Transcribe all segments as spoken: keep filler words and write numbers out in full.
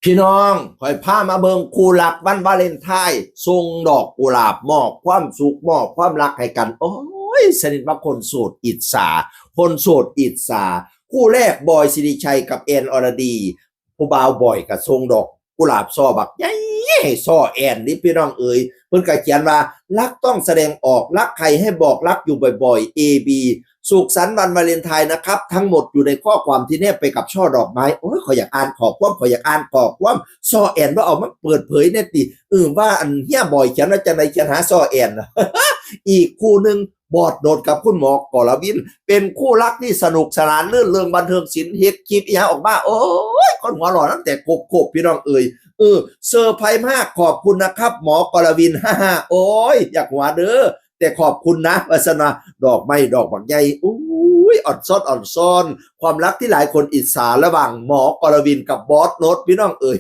พี่น้อง ข่อยพามาเบิ่งคู่รักวันวาเลนไทน์ ส่งดอกกุหลาบ มอบความสุข มอบความรักให้กัน โอ้ย สนิทว่าคนโสดอิจฉา คนโสดอิจฉา คู่แรก บอย สิริชัย กับ แอน อรดี ผู้บ่าวบอยก็ส่งดอกกุหลาบซอบักใหญ่ ให้ซอแอนนี่พี่น้องเอ๋ย เพิ่นก็เขียนว่า รักต้องแสดงออก รักใครให้บอกรักอยู่บ่อยๆ เอ บี สุขสันต์วันวาเลนไทน์นะครับ ทั้งหมดอยู่ในข้อความที่แนบไปกับช่อดอกไม้ โอ้ย ข่อยอยากอ่านข้อความ ข่อยอยากอ่านข้อความ ซอแอนว่าเอามาเปิดเผยแน่ติ เออ ว่าอันเฮียบอยเขียนว่าจังใด เขียนหาซอแอน อีกคู่หนึ่ง บอสโนดกับคุณหมอกรวิน เป็นคู่รักที่สนุกสนานรื่นเริงบันเทิงศิลป์ เฮ็ดคลิปอีหยังออกมา โอ้ย คนหัวหล่อตั้งแต่โคบๆ พี่น้องเอ๋ย เออ เซอร์ไพรส์มาก ขอบคุณนะครับ หมอกรวิน ฮ่าฮ่า โอ้ย อยากหัวเด้อ แต่ขอบคุณนะ ว่าซั่นว่า ดอกไม้ดอกบักใหญ่ อุ้ย อ่อนซ้อนอ่อนซ้อน ความรักที่หลายคนอิจฉาระหว่างหมอกรวินกับบอสโนด พี่น้องเอ๋ย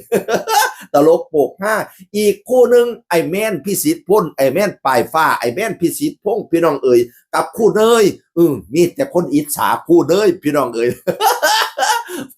ตลกโปกฮา อีกคู่หนึ่ง ไอ้แมน พิสิทธิ์พล ไอ้แมนปลายฟ้า ไอ้แมน พิสิทธิ์พงษ์ พี่น้องเอ๋ย กับคู่เนย เออ มีแต่คนอิจฉาคู่เนย พี่น้องเอ๋ย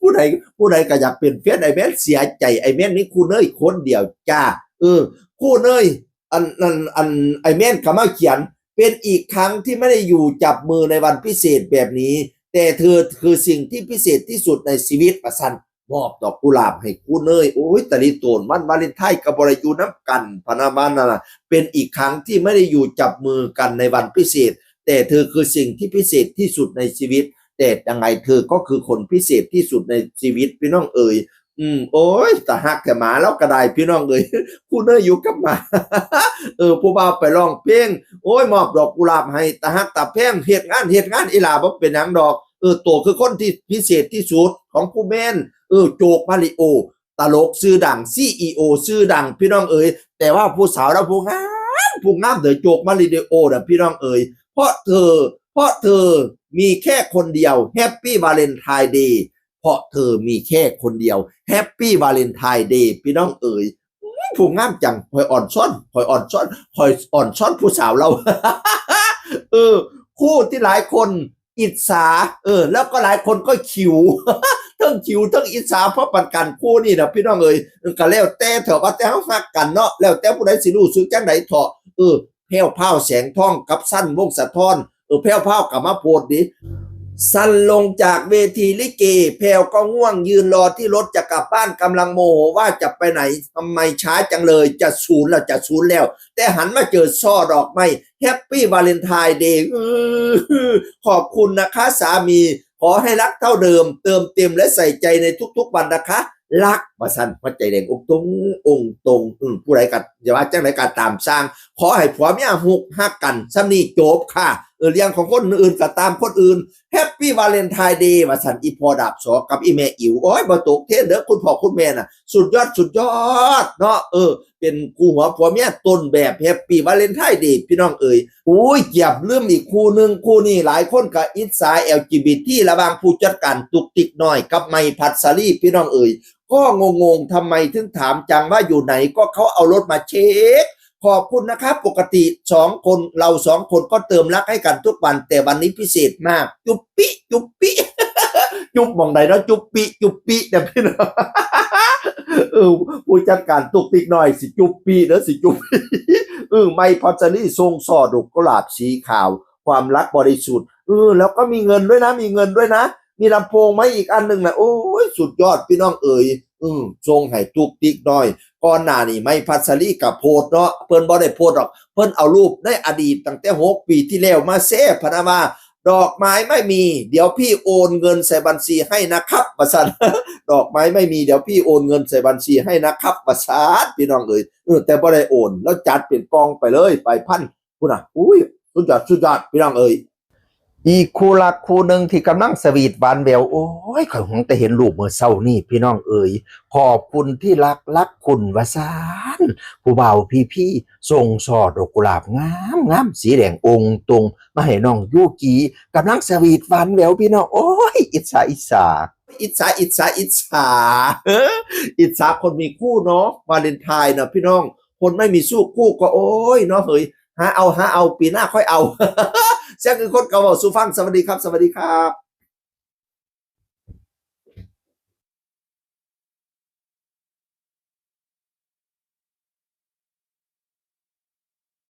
ผู้ใด ผู้ใดก็อยากเป็นแฟนไอ้แมน เสียใจ ไอ้แมนมีคู่เนยคนเดียวจ้า เออ คู่เนย อัน อัน อัน ไอ้แมนก็มาเขียน เป็นอีกครั้งที่ไม่ได้อยู่จับมือในวันพิเศษแบบนี้ แต่เธอคือสิ่งที่พิเศษที่สุดในชีวิต ว่าซั่น มอบดอกกุหลาบให้คู่เนย โอ้ย ตะลิโตน วันวาเลนไทน์ก็บ่ได้อยู่นำกัน พะนะ ว่านั่นน่ะ เป็นอีกครั้งที่ไม่ได้อยู่จับมือกันในวันพิเศษ แต่เธอคือสิ่งที่พิเศษที่สุดในชีวิต แต่ยังไงเธอก็คือคนพิเศษที่สุดในชีวิต พี่น้องเอ๋ย อืม โอ้ย ตาฮักแท้ หมาลาวก็ได้ พี่น้องเอ๋ย คู่เนยอยู่กับหมา เออ ผู้บ่าวไปร้องเพลง โอ้ย มอบดอกกุหลาบให้ ตาฮักตาแพง เฮ็ดงาน เฮ็ดงาน อีหล่า บ่เป็นหยังดอก เออ โตคือคนที่พิเศษที่สุดของผู้แมน เออ โจกมาริโอ ตลกชื่อดัง CEO ชื่อดัง พี่น้องเอ๋ย แต่ว่าผู้สาวลาวผู้งาม ผู้งามเด้อ โจกมาริโอน่ะ พี่น้องเอ๋ย เพราะเธอ เพราะเธอมีแค่คนเดียว Happy Valentine Day เพราะเธอมีแค่คนเดียว Happy Valentine Day พี่น้องเอ๋ย อื้อ ผู้งามจัง ข่อยอ่อนซ้อน ข่อยอ่อนซ้อน ข่อยอ่อนซ้อนผู้สาวลาว เออ คู่ที่หลายคนอิจฉา เออ แล้วก็หลายคนก็ขิว ทั้งขิวทั้งอิจฉา เพราะปานกัน คู่นี่นะพี่น้องเอ๋ย เออ ก็แล้วแต่เถาะ ว่าแต่เฮาฮักกันเนาะ แล้วแต่ผู้ใดสิรู้สึกจังใดเถาะ เออ แพรวพราว แสงทอง กับ ซัน วงศ์สะท้อน เออ แพรวพราวก็มาโพสต์ดิ ซันลงจากเวทีลิเก แพรวก็ง่วง ยืนรอที่รถจะกลับบ้าน กำลังโมโหว่าจะไปไหน ทำไมช้าจังเลย จะศูนย์แล้ว จะศูนย์แล้ว แต่หันมาเจอซอดอกไม้ Happy Valentine Day อื้อ ขอบคุณนะคะสามี ขอให้รักเท่าเดิม เติมเต็มและใส่ใจในทุกๆวันนะคะ รัก ว่าซั่น หัวใจแดงองค์ตรง องค์ตรง อืม ผู้ใดก็อย่าว่าจังใดก็ตามซ่าง ขอให้ผัวเมียฮูกฮักกัน ส่ำนี้จบค่ะ เออ เรื่องของคนอื่นก็ตามคนอื่น Happy Valentine Day ว่าซั่น อีพ่อดาบสอกับอีแม่อิ๋ว โอ้ย บ่ตกเทรนด์เด้อ คุณพ่อคุณแม่น่ะ สุดยอด สุดยอดเนาะ เออ เป็นคู่หัวผัวเมียต้นแบบ Happy Valentine Day พี่น้องเอ๋ย โอ้ย เกือบลืมอีกคู่หนึ่ง คู่นี้หลายคนก็อิจฉา แอลจีบีที ระหว่างผู้จัดการตุกติกน้อยกับใหม่พัชรี พี่น้องเอ๋ย ก็งงๆ ทำไมถึงถามจังว่าอยู่ไหน ก็เขาเอารถมาเช็ค ขอบคุณนะครับ ปกติสองคน เราสองคนก็เติมรักให้กันทุกวัน แต่วันนี้พิเศษมาก จุ๊บปิ จุ๊บปิ จุ๊บหม่องใดเนาะ จุ๊บปิ จุ๊บปิเนี่ยพี่น้อง เออ ผู้จัดการตุกติกน้อย สิจุ๊บปิเด้อ สิจุ๊บปิ เออ ใหม่พัชรีส่งซอดอกกุหลาบสีขาว ความรักบริสุทธิ์ เออ แล้วก็มีเงินด้วยนะ มีเงินด้วยนะ มีลำโพงไหมอีกอันหนึ่งนะ โอ้ย สุดยอดพี่น้องเอ๋ย อืม ส่งให้ตุกติกน้อย ก่อนหน้านี้ใหม่พัชรีก็โพสต์เนาะ เพิ่นบ่ได้โพสต์ดอก เพิ่นเอารูปในอดีตตั้งแต่หกปีที่แล้วมาแชร์ พะนะว่า ดอกไม้ไม่มี เดี๋ยวพี่โอนเงินใส่บัญชีให้นะครับ ว่าซั่น ดอกไม้ไม่มี เดี๋ยวพี่โอนเงินใส่บัญชีให้นะครับ ว่าซั่น พี่น้องเอ๋ย เออ แต่บ่ได้โอน แล้วจัดเป็นกล่องไปเลย ไปพัน พุ้นน่ะ อุ้ย สุดยอด สุดยอด พี่น้องเอ๋ย อีกคู่รักคู่หนึ่งที่กำลังสวีทหวานแหวว โอ้ย ข้อยหวงแต่เห็นรูปมื้อเช้านี่ พี่น้องเอ๋ย ขอบคุณที่รัก รักคุณ ว่าซั่น ผู้บ่าวพีพี ส่งซอดอกกุหลาบงามงาม สีแดงองค์ตรง มาให้น้องยูกิ กำลังสวีทหวานแหวว พี่น้อง โอ้ย อิจฉา อิจฉา อิจฉา อิจฉา อิจฉา อิจฉาคนมีคู่เนาะ วาเลนไทน์เนาะพี่น้อง คนไม่มีสู้คู่ก็ โอ้ย เนาะเฮ้ย หาเอา หาเอา ปีหน้าค่อยเอา เสียงคือคนเก่าเว้าสู่ฟัง สวัสดีครับ สวัสดีครับ